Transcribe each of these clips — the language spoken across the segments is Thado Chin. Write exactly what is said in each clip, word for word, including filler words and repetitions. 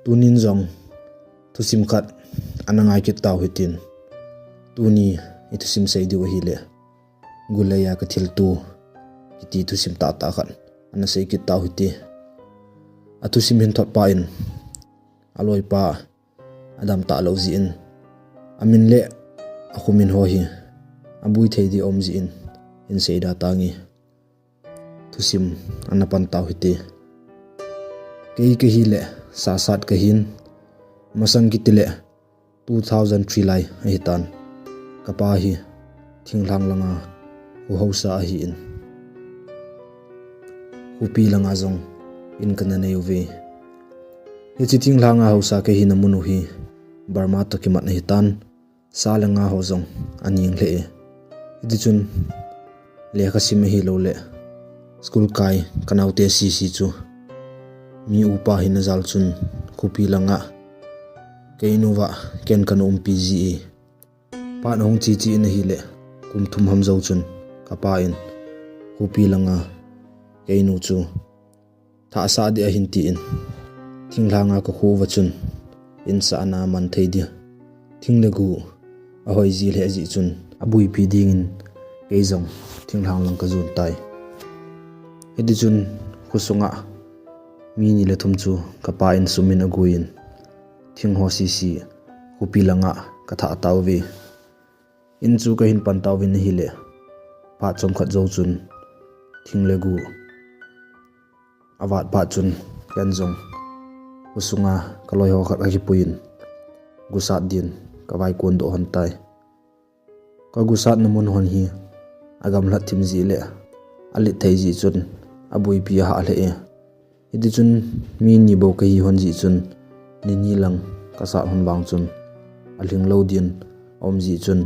Tunin jong thusim khat ana ngai kit tau hitin. Tuni i thusim sei diu ahile, Gulleia ka thilto kiti thusim tahtah khat ana sei kit tau hite. A thusim hin thot pa in, a loipa a dam talou jeh in, a min le a kho min ho hi a bui thei di um jeh in, hin sei da tange. Thusim ana pan tau hite. Kei ka hile, Sasat ka hin, masang kiti le two thousand three lai ahi tan. Ka pa hi thinglhang langa kho haosa ahi in, khopi langa jong in kana nei uve. Hiche thinglhanga haosa ka hina mun u hi Burma toh kimat ahi tan. Sa le nga ho jong a ning lheh e. Hiti chun lekha sim ahilou le school kai ka naote sese chu mi upa hina jal chun khopi langa keinu va ken kana umpi ji e. Phat ahung che che in ahile, kum thum ham jou chun ka pa in khopi langa keinu chu thah sah ding ahin tin, thinglhanga ka kho uva chun in sahna man thei dia thing le gu ahoi ji lheh jeh chun a buipi dingin kei jong thinglhang lang ka jon tai. Hiti chun khosunga mi ni le thum chu ka pa in sum in a guiyin thing ho sese khopi langa ka thah tauve. In chu ka hin pan tauvin ahile, phat chomkhat jou chun thing le gu a vat phat chun ken jong khosunga ka loi ho khat ka kipuiyin gusat din ka vaikon doh hon tai. Ka gusatna mun hon hi a gamlat thim jeh le a lit thei jeh chun a buipi a hah lheh e. Hiti chun mi ni bou ka hi hon jeh chun ni ni lang ka sat hon vang chun a lhinglou din a um jeh chun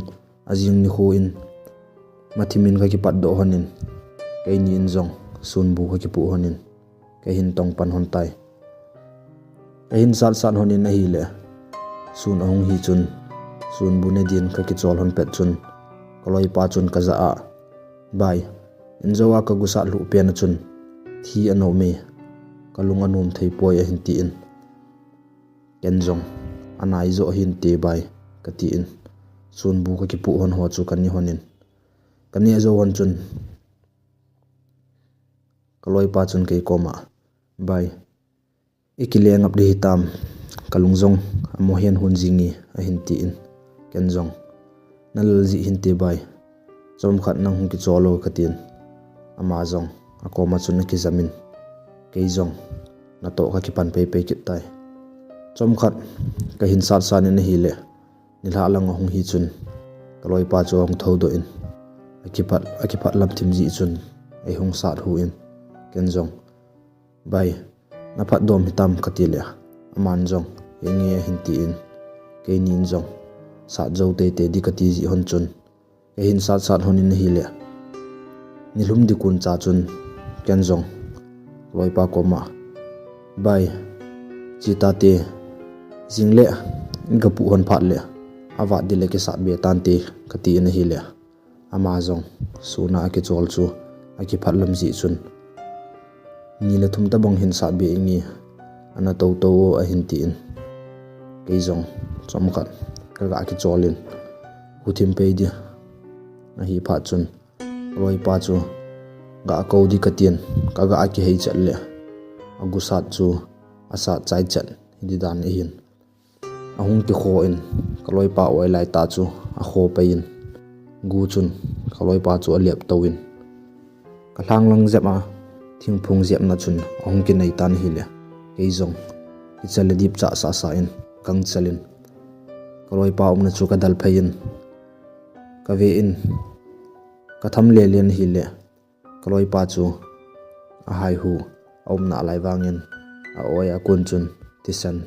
a jing nikho in mathimin ka kipat doh hon in, keini in jong sunbu ka kipuh hon in ka hin tong pan hon tai. Ka hin sat sat hon in ahile, sun ahung hi chun sunbu ne din ka kichol hon pet chun ka loipa chun ka jah a, "Bai, in jou a ka gusat lhuh pen a chun thi a nom e, ka lung a nom thei poi," ahin tin. Ken jong, "A nai jo hinte bai," ka tin. Sunbu ka kipuh hon ho chu ka ne hon in, ka neh jou hon chun ka loipa chun kei koma, "Bai, i kile ngap ding hitam, ka lung jong a mo hen hon jing e," ahin tin. Ken jong, "Na lal jeh hinte bai, chomkhat nang hung kichol o," ka tin. Ama jong a koma chun a kijam in, kei jong natoh ka kipan peipei kit tai. Chomkhat ka hin sat sat in ahile, nilhah lang ahung hi chun ka loipa chu ahung thoudoh in, a kiphat, a kiphat lam thim jeh chun ei hung sat hu in, ken jong, "Bai, na phat dom hitam," ka ti le, aman jong, "Henge," ahin tin, keini in jong, "Sat jou teitei ding," ka ti jeh hon chun ka hin sat sat hon in ahile, nilhum ding kun cha chun ken jong ka loipa koma, "Bai, che tate, jing le ka puh hon phat le a vat ding le kisat be tante," ka tin ahile, ama jong sun a a kichol chu a kiphat lam jeh chun, "Ni le thum tabang hin sat be inge, ana tou tou o," ahin tin. Kei jong chomkhat ka ga kichol in, "Hu thim pei ding ahi phat chun," ka loipa chu ga kou ding ka tin, ka ga kihei chet le a gusat chu a sat chai chet hi ding dan ahin. Ahung kikho in, ka loipa oi lai tah chu a kho pei in, gu chun ka loipa chu a lep tou in, ka lhang lang jep a thingphung jepna chun ahung kinei tan ahile, kei jong kicha le dip cha sa sa in kang chal in, ka loipa umna chu ka dal phei in, ka ve in, ka tham le len ahile, ka loipa chu a haihu a umna lai vangin a oi a kun chun thisan,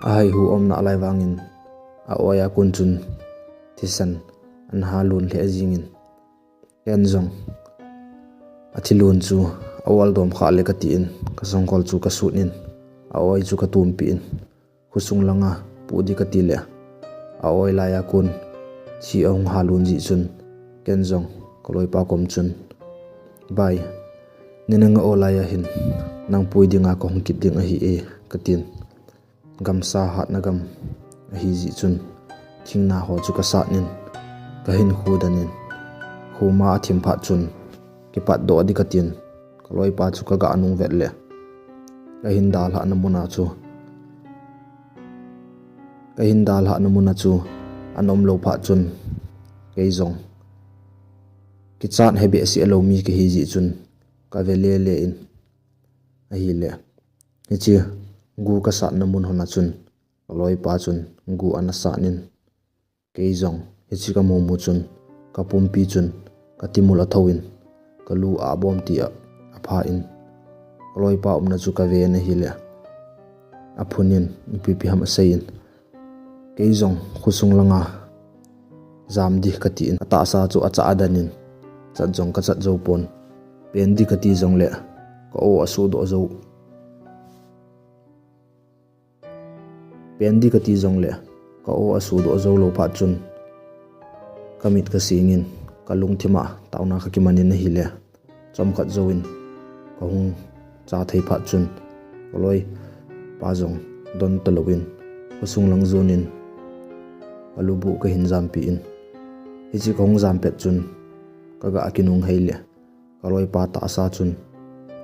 a haihu a umna lai vangin a oi a kun chun thisan ana halun lheh jingin, ken jong a thilun chu a ol dom kha le ka tin, ka songkol chu ka sut in, a oi chu ka tumpi in, khosung langa pu ding ka ti le, a oi lai a kun thi ahung halun jeh chun, ken jong ka loipa kom chun, "Bai, ni nanga o lai ahin, nang pui dinga ka hung kit ding ahi e," katin, gamsa hatna gam ahi jeh chun, thingna ho chu kasat in, kahin khudan in, khuma athim phat chun, kipatdoh ding katin, kaloipa chu kaga nung vet le, kahin dalhahna muna chu, kahin dalhahna muna chu, ana umlou phat chun, kei jong, kichat hebeh seh lou mi kahi jeh chun, kave lele in, ahile, hiche gu kasatna mun hon a chun, kaloipa chun, gu ana sat in, kei jong, hiche kamu mu chun, kapumpi chun, katimul athou in, kalu abom ti a, apha in, kaloipa umna chu kave in ahile, aphun in, ipi ipi ham asei in, kei jong, khosung langa, jam ding katin, atahsa chu acha adan in, chat jong kachat jou pon, pen ding kati jongle, ka-o asudoh jou, pen ding kati jongle, ka-o asudoh jou lou phat chun, kamit kasing in, kalungthim a, taona kakiman in ahile, chomkhat jouvin, kahung cha thei phat chun, kaloipa jong, don talou in, khosung lang jon in, kalubuh kahin jampi in, hiche kahung jam pet chun, kaga kinung hei le, kaloipa tahsa chun,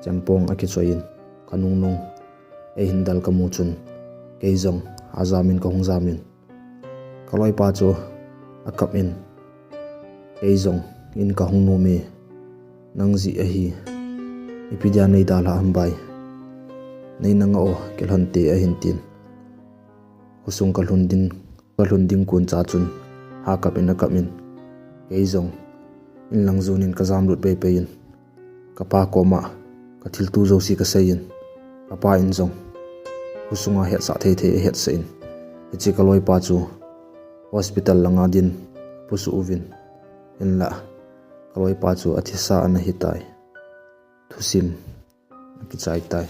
chempong akichoi in, kanung nung, eihin del kamu chun, kei jong, ajam in kahung jam in, kaloipa chu, akap in, kei jong, in kahung nom e, nang jeh ahi, ipi dia nei dalhah ham bai, nei nanga o, kilhon te ahin tin, khosung kalhun ding, kalhun ding kon cha chun, akap in akap in, kei jong, in lang jon in kajam lut pei pei in, kapa koma, kathilto jouse kasei in, kapa in jong, khosunga hetsah thei thei ahetsah in, hiche kaloipa chu, hospital langa din, pusuh uvin, hinla, kaloipa chu athisa ana hitai. Thusim, akichai tai.